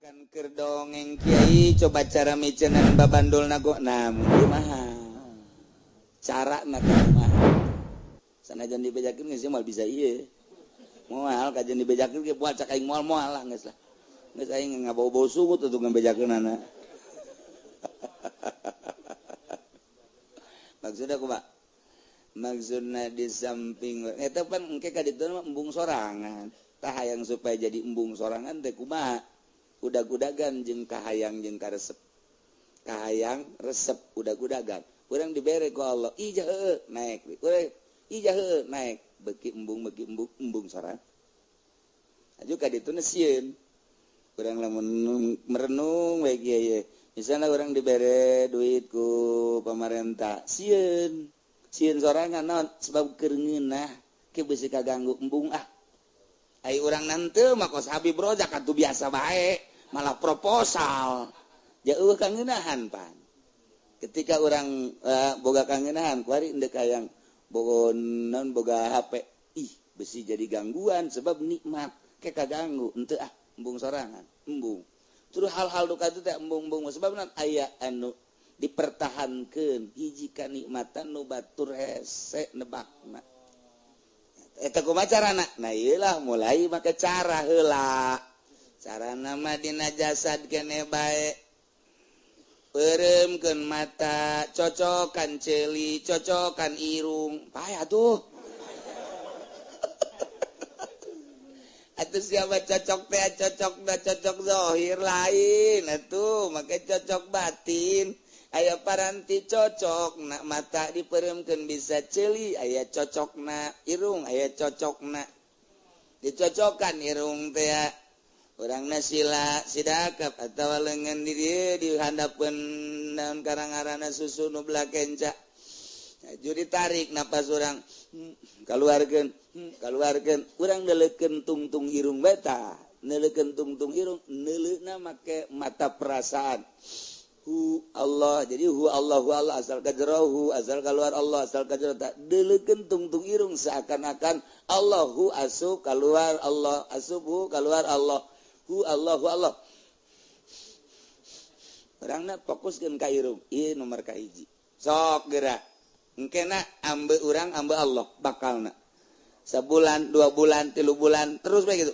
Kan keur dongeng kiai coba cara micenan babandul nago nah kumaha cara na kumaha sanajan dibejakeun geus moal bisa ieu moal kajian dibejakeun ge moal cak aing moal moal lah geus lah geus aing ngabau-bau sungut atuh ngabejakeunana. Maksudna kumaha? Maksudna di samping eta pan engke ka ditu mah embung sorangan tah hayang supaya jadi embung sorangan teh kumaha? Udag-udagan jeung kahayang jeung karesep kahayang resep udag-udagan urang dibere ku Allah ijah heueuh naek urang ijah heueuh naek beuki embung embung sorangan aju ka ditu sieun urang lamun merenung we kieu ye misalna urang dibere duit ku pamarentah sieun sieun sorangan naon sebab keur ngeunah ke beusi kaganggu embung ah ai urang nante mah kos Habib Rozak atuh biasa bae malah proposal jauh kangenahan pan ketika orang boga kangenahan kuari endek hayang boga non boga HP ih besi jadi gangguan sebab nikmat ke kaganggu henteu ah embung sorangan embung terus hal-hal duka itu teh embung-embung sebab non aya anu dipertahankeun hiji kanikmatan nu batur hese nebakna eta kumaha carana nah ieu lah mulai make cara heula cara nama dina jasad kene bae peureumkeun mata cocokan ceuli cocokan irung payah tuh atuh siapa cocok teh cocok da cocok zahir lain atuh make cocok batin aya paranti cocok nak mata dipeuremkeun bisa ceuli aya cocokna irung aya cocokna dicocokan irung teh urangna sila sidakap atawa leungeun di dieu dihandapeun naon karang-arana susu nu belah kenca aju ditarik napas urang kaluarkeun kaluarkeun urang neuleukeun tungtung irung bae tah neuleukeun tungtung irung neuleuna make mata perasaan hu Allah jadi hu Allah hu Allah asal kajero asal keluar Allah asal kajero tak deleukeun tungtung irung seakan-akan Allahu asup keluar Allah asup hu keluar Allah hu Allah hu Allah urangna fokuskeun ka irung ieu nomor ka hiji sok geura engkena ambe urang ambe Allah bakalna sebulan 2 bulan 3 bulan terus bae gitu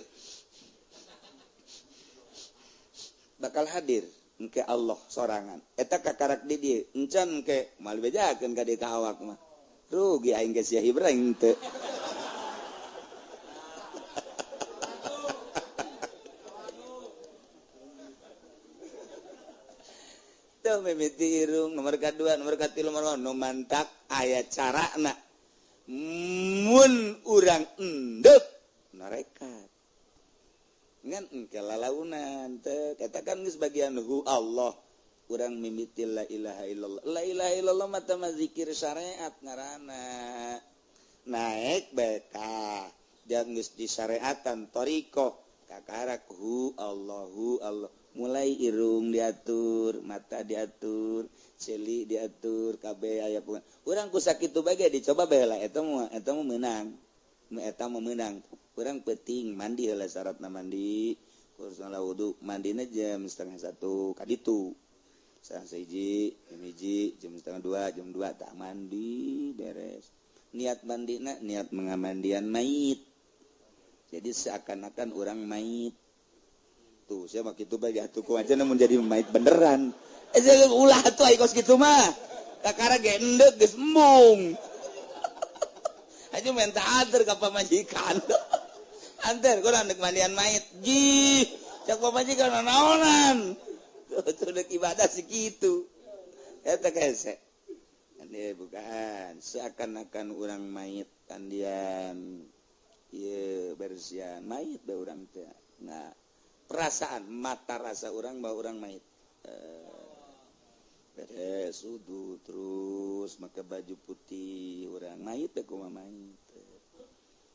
bakal hadir engke Allah sorangan eta kakarak di dieu encan engke moal bejakeun ka dieu ka awak mah rugi aing ge sia Ibrahim teu teu mimiti irung nomor kadua nomor katilu nomor nu mantak aya carana mun urang endeup narekat ngan engke lalaunan teh katakan geus bagian hu Allah urang mimiti la ilaha illallah la ilaha illallah mah teh zikir syariat ngaranna naek bae tah jeung geus disyariatan thariqah kakarak hu Allahu Allah mulai irung diatur mata diatur ceuli diatur kabeh aya urang ku sakitu bae ge dicoba bae lah eta mah meunang eta mah meunang urang penting mandi heula syaratna mandi kurang wudu mandina jam 12:30 ka ditu 12:30 jam 1 jam 1:30 jam 2 tak mandi beres niat mandina niat mengamandian mayit jadi seakan-akan orang mayit tuh saya mah kitu bae atuh ku aja namun jadi mayit beneran ulah atuh ai kos kitu mah kakara ge endek geus embung aja minta anter ka pamajikan anter kurang dek mandian mayit ji cak pamajikan naonan tuh dek ibadah segitu eta hese ini bukan seakan-akan orang mayit kandian ieu bersihan mayit bae urang teh nah perasaan mata rasa orang bahwa orang mayit beres wudu terus make baju putih urang mayit teh kumaha mayit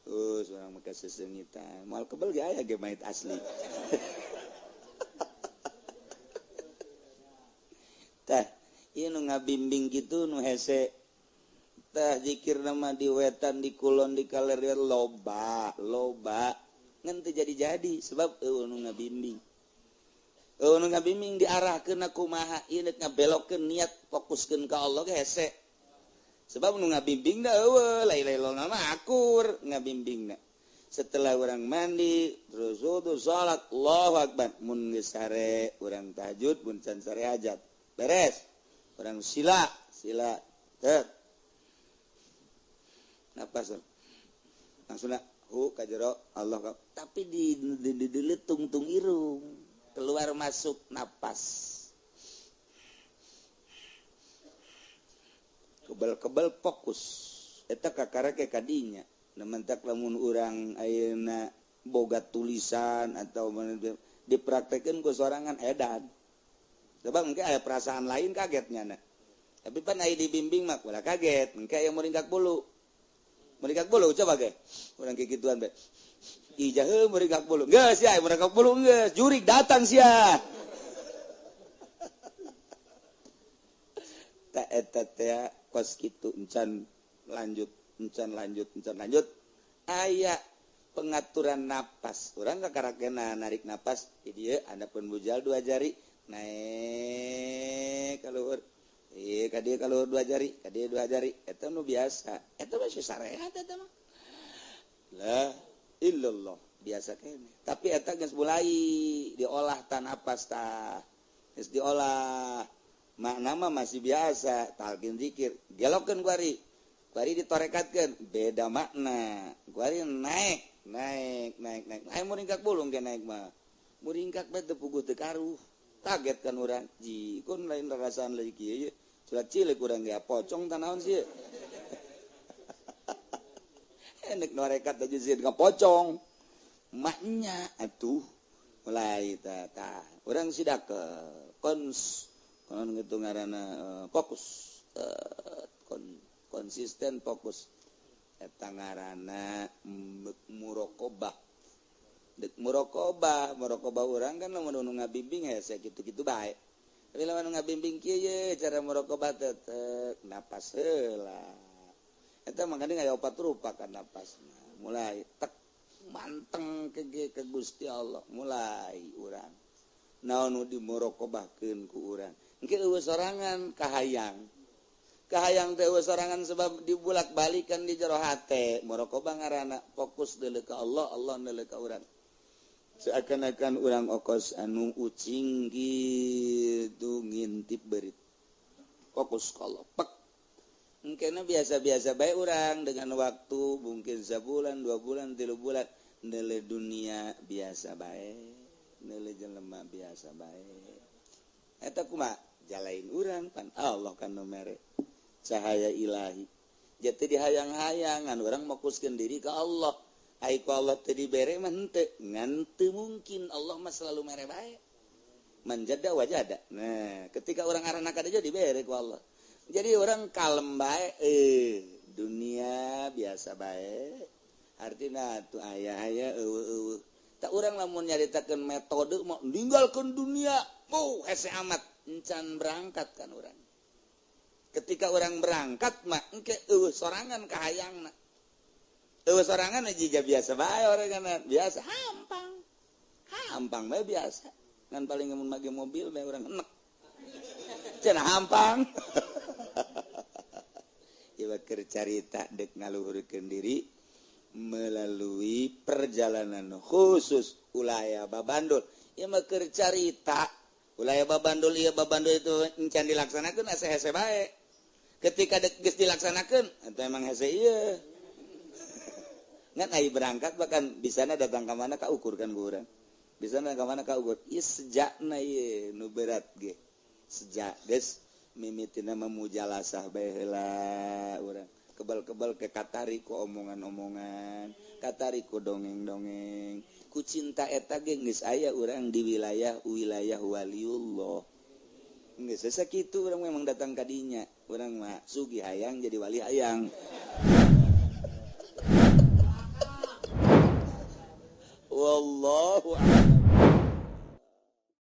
terus urang make sesengitan moal kebel ge aya ge mayit asli tah ieu nu ngabimbing kitu nu hese tah zikir nama di wetan di kulon di kaler loba loba ngan teu jadi-jadi sebab eueuh nu ngabimbing. Kono ngabimbing diarahkeun kumaha ieu nek ngabelokkeun niat fokuskeun ka Allah ge hese. Sebab nu ngabimbing da eueuh la ilaha illallah mah akur ngabimbingna. Setelah orang mandi terus wudu salat Allahu akbar mun geus sare urang tahajud mun can sare hajat. Beres. Urang sila sila teu. Napas langsung hu ka jero Allah tapi di tungtung irung. Keluar masuk napas kebal-kebal fokus eta kakara ke kadinya nementak lamun urang ayeuna boga tulisan atau dipraktekeun ku sorangan edan sebab engke aya perasaan lain kagetnya na tapi pan aya dibimbing mah ulah kaget engke aya muringkak bulu coba ge urang kikituan bae ijah muringkak bulu geus sia muringkak bulu geus jurik datang sia ta eta teh kos kitu encan lanjut aya pengaturan napas urang kakarakena narik napas di dieu andapun bujal dua jari naik ka luhur ieu ka dieu ka luhur dua jari ka dieu dua jari eta nu biasa eta mah syariat eta mah la illallah biasa kene tapi eta geus mulai diolah tan napas tah geus diolah makna mah masih biasa talqin zikir gelokkeun kuari kuari ditorekatkeun beda makna kuari naik naik naik naik aya muringkak bulung ge naik mah muringkak bae teu puguh teu karuh kaget kan urang ji kun lain rasaan leuy kieu surat cilik urang ge pocong tanaon sieun enek norekat aja sieun pocong maknya atuh mulai tah urang sidak kons kon gitu ngaranna fokus konsisten fokus eta ngaranna muraqabah dek muraqabah muraqabah urang kan lamun nu ngabimbing hese kitu-kitu bae tapi lamun ngabimbing kieu ye cara muraqabah teh napas heula eta makanya aya opat rupa kan napasna mulai tek manteng ke Gusti Allah mulai urang naon nu dimuraqabahkeun ku urang engke eueuh sorangan kahayang kahayang teh eueuh sorangan sebab dibulak-balikan di jero hate muraqabah ngaranna fokus deuleu ka Allah Allah deuleu ka urang seakan-akan urang okos anu ucing kitu ngintip beurit fokus ka Allah pek mungkin biasa-biasa baik orang dengan waktu mungkin sebulan, 2 bulan, 3 bulan nilai dunia biasa baik nilai jelema biasa baik eta kumaha jalain urang pan Allah kan nu mere cahaya ilahi jadi dihayang-hayangan urang fokuskeun diri ka Allah ai ku Allah teu dibere mah henteu ngan teu mungkin Allah mah selalu mere bae manjada wajada nah ketika urang arana ka dieu dibere ku Allah jadi orang kalem bae dunia biasa bae artinya tuh aya-aya eueuh tak urang lamun nyaritakeun metode mau ninggalkeun dunia oh hese amat encan berangkat kan urang ketika orang berangkat mah engke eueuh sorangan kahayangna eueuh sorangan jiga biasa bae orang kan biasa hampang hampang bae biasa ngan paling mun make mobil bae urang enek cenah hampang ieu keur carita dek ngaluhurkeun diri melalui perjalanan khusus ulaya babandul ieu mah keur carita ulaya babandul ieu babandul itu encan dilaksanakeun hese-hese bae ketika geus dilaksanakeun eta emang hese ieu ngan ai berangkat bahkan bisana datang ka mana ka ukur kan ku urang bisana ka mana ka ukur ieu sejakna ieu nu berat ge sejak geus mimitina memujalasah bae heula urang kebal-kebal ke katari ku omongan-omongan katari ku dongeng-dongeng ku cinta eta ge geus aya urang di wilayah-wilayah waliullah geus sakitu urang memang datang ka dinya urang mah sugih hayang jadi wali hayang wallahu a'lam.